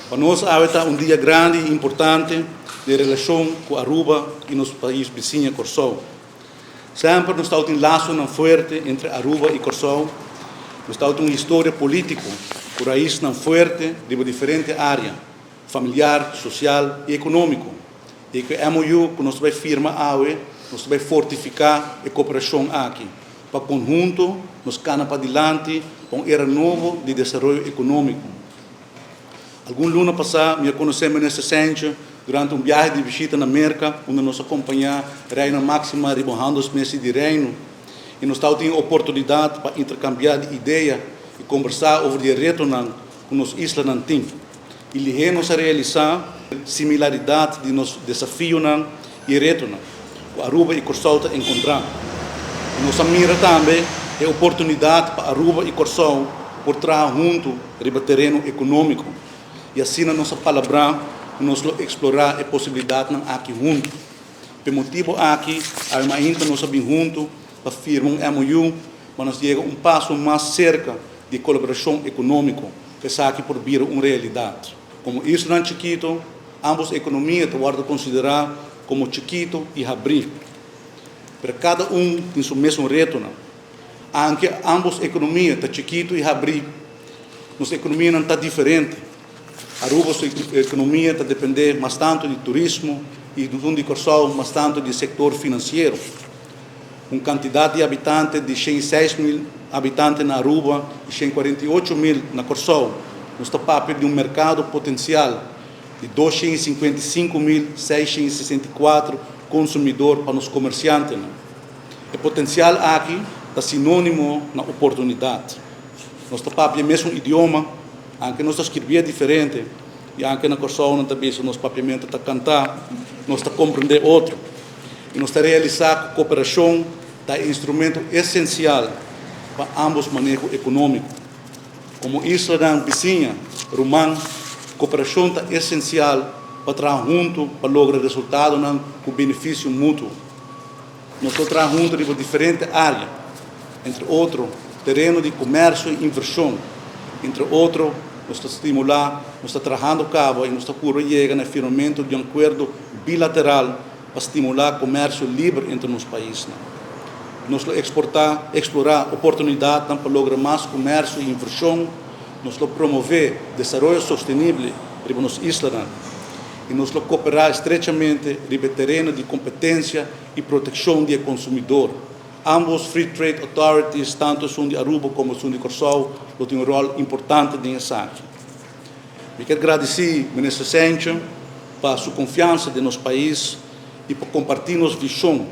Pa nos awe ta un dia grandi y importante den relacion cu Aruba y nos pais bisiña Corsou. Semper nos tabatin lasonan fuerte entre Aruba y Corsou. Nos tabatin un historia politico cu raisnan fuerte riba diferente area, familiar, social y economico. Y cu e MOU cu nos ta bay firma awe, nos ta bay fortifica e cooperacion aki, pa conhunto nos cana padilanti pa un era nobo di desaroyo economico. Algun luna pasá mi a konosé Minister Cijntje durante un biahe di bishita na Merka unda nos a kompañá Reina Máxima riba un handelsmissie di Reino i nos tabatin e oportunidat pa interkambiá di idea i kombersá over di e retonan ku nos islanan tin i lihé nos a realisá similaridat di nos desafionan i retonan ku Aruba i Kòrsou ta enkontrá. I nos a mira tambe e oportunidat pa Aruba i Kòrsou por traha huntu riba tereno ekonómiko i asina nos a palabrá ku nos lo eksplorá e posibilidatnan aki huntu. P'e motibu aki awe mainta nos a bin huntu pa firma un MOU pa nos yega un paso mas serka di kolaborashon ekonómiko pa esaki por bira un realidat. Komo islanan chikito, Ambos ekonomia ta wòrdu konsiderá komo chikitu i habrí, pero kada un tin su mesun retonan. Anke ambos ekonomia ta chikitu i habrí, nos ekonomianan ta diferente. Aruba su ekonomia ta dependé mas tantu di turismo i esun di Kòrsou mas tantu di sektor finansiero. Un kantidat di habitante di 106.000 habitante na Aruba i 148.000 na Kòrsou, nos ta papia di un merkado potensial di 255.664 konsumidor pa nos komersiantenan. E potensial aki ta sinónimo na oportunidat. Nos ta papia e mesun idioma, anke nos ta skirbié diferente i anke na Kòrsou nan ta bisa nos papiamentu ta kantá, nos ta komprendé otro i nos ta realisá ku koperashon ta e instrumento esensial pa ámbos maneho ekonómiko. Komo islanan bisiña, ruman, koperashon ta esensial pa traha huntu pa logra resultadonan ku benefisio mutuo. Nos lo traha huntu riba diferente área, entre otro tereno di komersio i invershon. Entre otro, nos ta stimulá, nos ta trahando kaba i nos ta purba yega na e firmamentu di un akuerdo bilateral pa stimulá komersio liber entre nos paisnan. Nos lo eksportá, eksplorá oportunidatnan pa logra mas komersio i invershon, nos lo promové desaroyo sostenible riba nos islanan i nos lo koperá estrechamente riba e tereno di kompetensia i protekshon di e konsumidor. Ambos Free Trade Authorities, tantu esun di Aruba komo esun di Kòrsou, lo tin un ròl importante den esaki. Mi kier gradisí Minister Cijntje pa su konfiansa den nos pais i pa kompartí nos vishon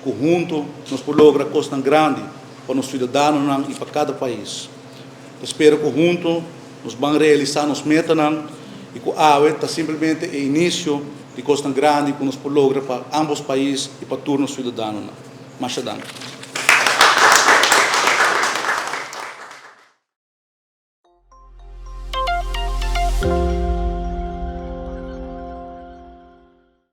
ku huntu nos por logra kosnan grandi pa nos siudadanonan i pa kada pais. Ta spera ku huntu nos ban realisá nos metanan i ku awe ta simplemente e inisio di kosnan grandi ku nos por logra pa ambos pais i pa tur nos siudadanonan. Masha danki.